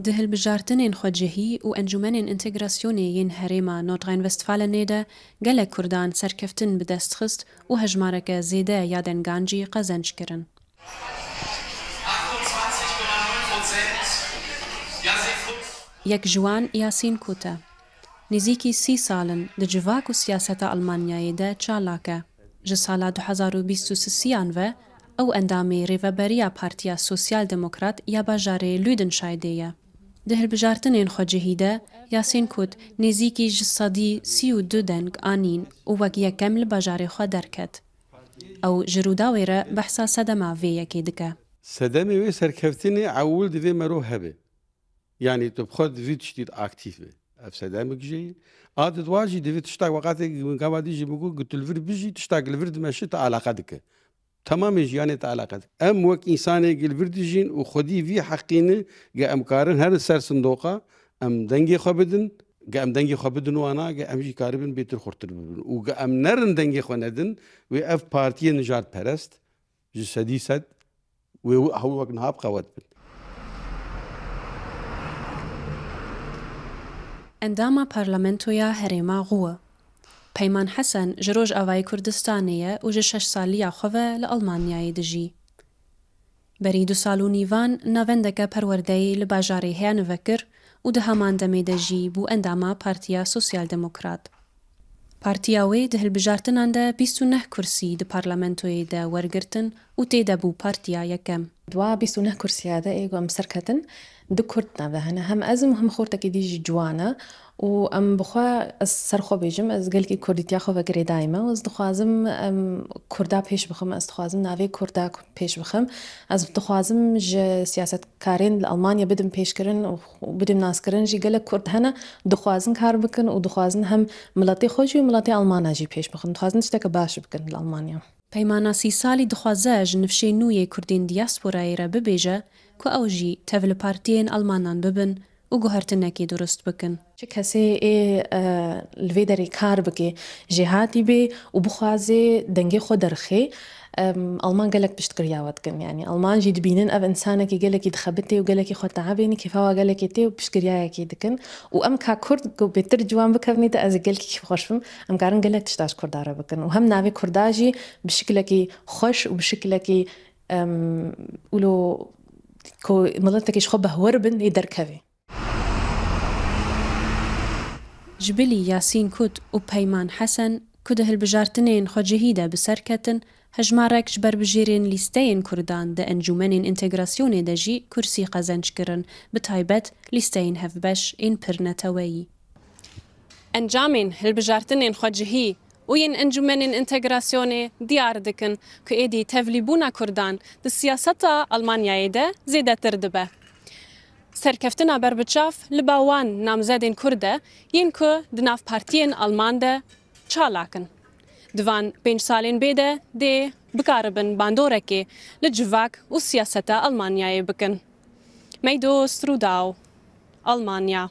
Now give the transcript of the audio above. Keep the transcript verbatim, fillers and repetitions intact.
Di hilbijartinên xwecihî û encûmenên întegrasyonê yên herêma Nordrhein-Westfalenê de gelek Kurdan serkeftin bi dest xist û hejmareke zêde ya dengan jî qezenc kirin. Yek ji wan Yasîn Kût e. Nêzîkî sî sal in di civak û siyaseta Almanyayê de çalak e. Ji sala du hezar û bîst û sisiyan ve ew endamê Rêveberiya Partiya Sosyal Demokrat ya bajarê Lüdenscheidê ye. Di hilbijartinên xwecihî de Yasîn Kût nêzîkî ji sedî sî û du deng anîn û wek yekem li bajarê xwe derket. Ew ji Rûdawê re behsa sedema vê yekê dike. Sedemê wê serkeftinê ewil divê merov hebe. Yanî tu bi xwe di vî tiştî de aktîf be. Ev sedemik jê ye. A di dwa jî divê tiştak weqatê gava dî jî min got, got tu li vir bijî, tiştak li vir dimeşe, te eleqe dike. Temamê jiyanê te eleqe dike. Em wek însanê gi li vir dijîn û xwedî vî heqî ne, ge em karin herin ser sindoqa, em dengê xwe bidin, ge em dengê xwe bidin wana, ge em jî karibin bêtir xurtir bibin. Û ge em nerin dengê xwe nedin, wê ev partiyê nijadperest ji sedî sed wê hewl wek niha bi qewet bin. Endama Parlamentoya Herêma Xû. Peyman Hesen ji Rojavayê Kurdistanê ye û ji şeş saliya xwe ve li Almanyayê dijî. Berî du sal û nîvan navendeke perwerdeyê li bajarê Hêyanê vekir û di heman demê de jî bû endama Partiya Sosyal Demokrat. Partiya wê di hilbijartinan de bîst û neh kursî di parlamentoyê de wergirtin û tê de bû partiya yekem. Di wa bîst û neh kursiya de ê ku em serketin, du kurd nav de hene. Hem ez im, hem xortekî dî jî ciwan e. Û em bi xwe, ez ser xwe bêjim, ez gelkî kurdîtiya xwe ve girêdayî me û ez dixwazim, em, kurda pêş bixim, ez dixwazim navê kurda pêş bixim. Ez dixwazim ji siyasetkarên li Almanya bidim pêşkirin û bidim naskirin jî gelek kurd hene, dixwazin kar bikin û dixwazin hem miletê xwe jî û miletê Almana jî pêş bixin. Dixwazin tişteke baş bikin li Almanya. Peymana sî salî dixwaze ji nifşê nû yê Kurdên diyasporayê re bibêje ku ew jî tev li partiyên Almanan bibin û guhertinekê durust bikin. Çi kesê ê, e, li vê derê kar bike, jêhatî bê û bixwaze dengê xwe derxê, em, Alman gelek piştgiriya we dikin. Yanî Alman jî dibînin ev însanekî gelekî dixebitê û gelekî xwe teebênî, kêfa we gelekê tê û piştgiriyayekê dikin. Û em ka Kurd ku bêtir ciwan bikevnî te, ez ê gelkî kêfxweş bim. Em karin gelek tişta ji Kurda re bikin. Û hem navê Kurda jî bi şiklekî xweş û bi şiklekî, em, wilo ku miletekî ji xwe behwer bin, ê derkeve. Ji bilî Yasîn Kut û Peyman Hesen ku di hilbijartinên xwecihî de bi ser ketin, hejmarek ji berbijêrên lîsteyên Kurdan di Encûmenên Întegrasyonê de jî kursî qezenc kirin, bi taybet lîsteyên hevbeş ên pir neteweyî. Encamên hilbijartinên xwecihî û yên Encûmenên Întegrasyonê diyar dikin ku êdî tevlîbûna Kurdan di siyaseta Almanyayê de zêdetir dibe. Serkeftina berbiçav li ba wan namzedên Kurd e yên ku di nav partiyên Alman de çalak in. Di van pênc salên bê de dê bikaribin bandorekê li civak û siyaseta Almanyayê bikin. Meydost Rûdaw, Almanya.